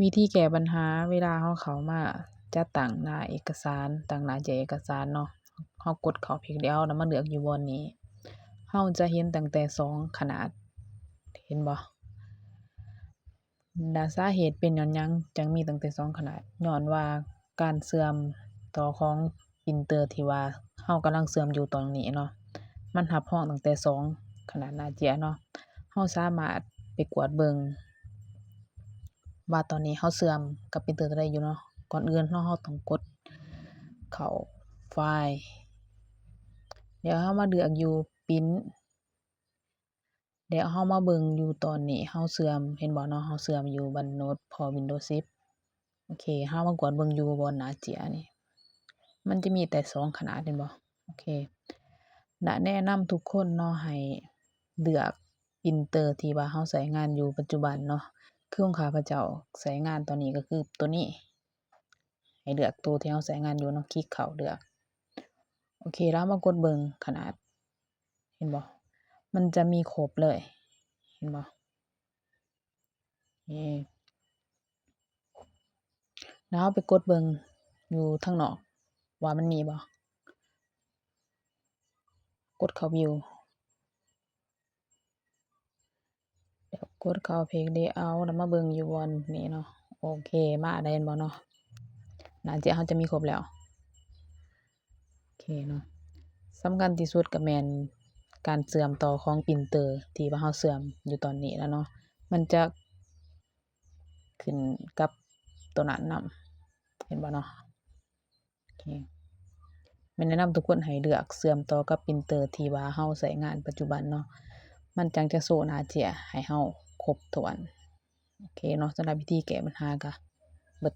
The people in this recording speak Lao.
ວິທີແກ້ບັນຫາ ເວລາເຮົາເຂົ້າມາຈັດຕັ້ງໜ້າເອກະສານ, ຕັ້ງໜ້າແຈກເອກະສານເນາະ, ເຮົາກົດເຂົ້າ Page Layout ແລ້ວມາເລືອກຢູ່ບ່ອນນີ້, ເຮົາຈະເຫັນຕັ້ງແຕ່ສອງຂະໜາດ, ເຫັນບໍ່? ແລະ ສາເຫດເປັນຍ້ອນຫຍັງຈັ່ງມີຕັ້ງແຕ່ສອງຂະໜາດ? ຍ້ອນວ່າການເຊື່ອມຕໍ່ຂອງປຣິນເຕີທີ່ວ່າເຮົາກຳລັງເຊື່ອມຢູ່ຕອນນີ້ເນາະ, ມັນຮັບຮອງຕັ້ງແຕ່ສອງຂະໜາດໜ້າເຈ້ຍເນາະ. ເຮົາສາມາດໄປກວດເບິ່ງວ່າຕອນນີ້ເຮົາເຊື່ອມກັບປຣິນເຕີຕົວໃດຢູ່ເນາະ. ກ່ອນອື່ນເນາະ ເຮົາຕ້ອງກົດເຂົ້າໄຟລ໌ ແລ້ວເຮົາມາເລືອກຢູ່ Print ແລ້ວເຮົາມາເບິ່ງຢູ່ຕອນນີ້ເຮົາເຊື່ອມ ເຫັນບໍ່ເນາະ, ເຮົາເຊື່ອມຢູ່ບັນໂນດພໍ Windows ສິບ. ໂອເຄ ເຮົາມາກວດເບິ່ງຢູ່ບ່ອນໜ້າເຈ້ຍນີ້ ມັນຈະມີແຕ່ສອງຂະໜາດ ເຫັນບໍ່? ໂອເຄ ແລະ ແນະນຳທຸກຄົນເນາະ ໃຫ້ເລືອກປຣິນເຕີທີ່ວ່າເຮົາໃຊ້ງານຢູ່ປັດຈຸບັນເນາະ. ຄືຂອງຂ້າພະເຈົ້າໃຊ້ງານຕອນນີ້ກໍຄືໂຕນີ້, ໃຫ້ເລືອກໂຕທີ່ເຮົາໃຊ້ງານຢູ່ເນາະ, ຄລິກເຂົ້າເລືອກ. ໂອເຄ ແລ້ວເຮົາມາກົດເບິ່ງຂະໜາດ ເຫັນບໍ່? ມັນຈະມີຄົບເລີຍ ເຫັນບໍ່? ນີ້ ແລ້ວເຮົາໄປກົດເບິ່ງຢູ່ທາງນອກວ່າມັນມີບໍ່? ກົດເຂົ້າ View ແລ້ວກົດເຂົ້າ Page Layout ແລ້ວມາເບິ່ງຢູ່ບ່ອນນີ້ເນາະ. ໂອເຄ ມາໄດ້ ເຫັນບໍ່ເນາະ? ໜ້າເຈ້ຍເຮົາຈະມີຄົບແລ້ວ. ໂອເຄເນາະ, ສຳຄັນທີ່ສຸດກໍແມ່ນການເຊື່ອມຕໍ່ຂອງປຣິນເຕີທີ່ວ່າເຮົາເຊື່ອມຢູ່ຕອນນີ້ແລ້ວເນາະ, ມັນຈະຂຶ້ນກັບໂຕນັ້ນນຳ ເຫັນບໍ່ເນາະ? ໂອເຄ ແມ່ນແນະນຳທຸກຄົນໃຫ້ເລືອກເຊື່ອມຕໍ່ກັບປຣິນເຕີທີ່ວ່າເຮົາໃຊ້ງານປັດຈຸບັນເນາະ, ມັນຈັ່ງຈະໂຊໜ້າເຈ້ຍໃຫ້ເຮົາຄົບຖ້ວນ. ໂອເຄເນາະ, ສຳລັບວິທີແກ້ບັນຫາກໍເບິດ.